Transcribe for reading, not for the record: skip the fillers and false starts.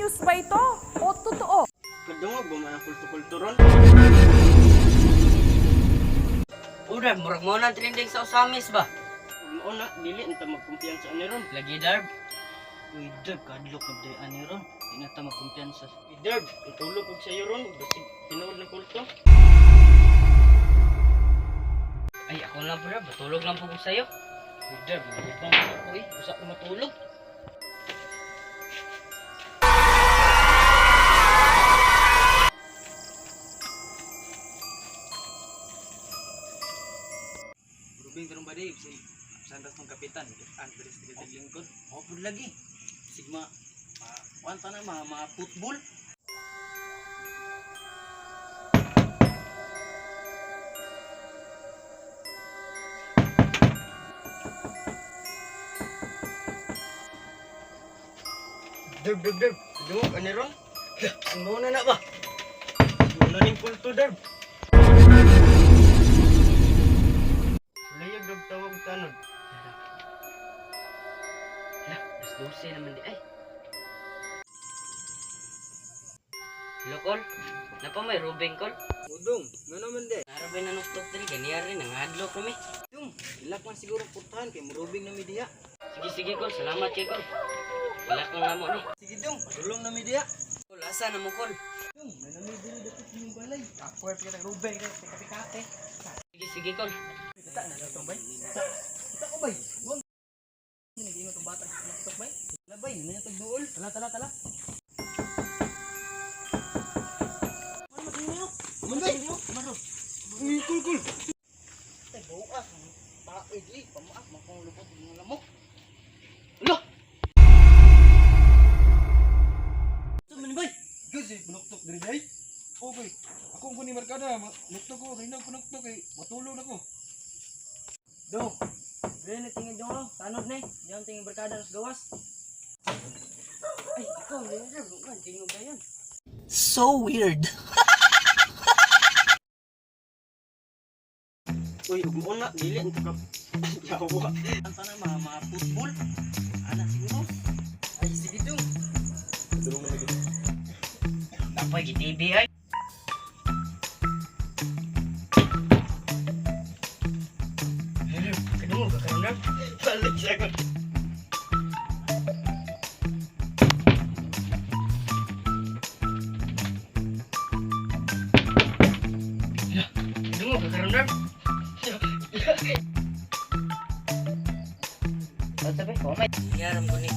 News ba ito o totoo? Kadungog ba man ang kulto-kulto ron? Uy, Darb, murag mo na trending sa Osamis ba? Ug mao na, dili unta magkumpiyansa ani ron. Lagi, Darb. Uy, Darb, kadlok na ani ron. Di na ta magkumpiyansa. Uy, Derb, itulog og sayo ron, basig tinuod na kulto. Ay, ako lang po, Darb. Matulog lang po ko sa'yo. Uy, Derb, malipang ako eh. Usa ko matulog. Rubing karong ba Dave? Si Santos tong kapitan, Andres tiga lingkod. Oh, pud lagi. Sigma ma kuan ta na ma, ma football. Derb, Derb, Derb, kadungog ani ron? Mo na na ba? Mo na ning kulto, Derb. Layag dog tawag tanod. Lah, alas 12 naman di. Ay. Hello, Col. Napa may Ruben, Col? Udong, ngano man de? Narabay na nuktok diri. Ganiya rin, nangadlok kami. Dung, ilak man siguro putahan kay murubing na mi diha. Sige, sige, Col. Salamat kay Col. Ilak mo nga mo ni. Sige dong, padulong na mi diha. Col, asa na mo, Col? Dong, nanami diri dapit yung balay. Ako ay kita rubing kay pikate. Sige, sige, Col. Kita na tong bay. Kita. Kita ko bay. Wong. Hindi mo tong bata sa bay. Labay, na tong duol. Tala tala tala. Ano bay? Maro. Uy, kul kul. Tay buas. Tae di, pamaak makong lupot ng lamok. Ulo! Sa man bay? Kasi panuktok diri day. Okay. Ako ang ni Markada, nuktok ko, kay panuktok kay matulog na ko. Do. Dili na tingin dong, tanod na eh. Diyan tingin barkada sa gawas. Ay, ikaw, dili, Darb. Huwag tingog na yan. So weird. Uy, ug mo na, dili unta ka. Yawa. Ang sana mga mga football. Ana siguro. Ay sige dong. Padulong na mi diri. Napay, gi-TV ay. Darb, kadungog ka karon, Darb. Balik siya ko. Kadungog ka karon, Darb. Sabi ko, may. Yaram ko ni.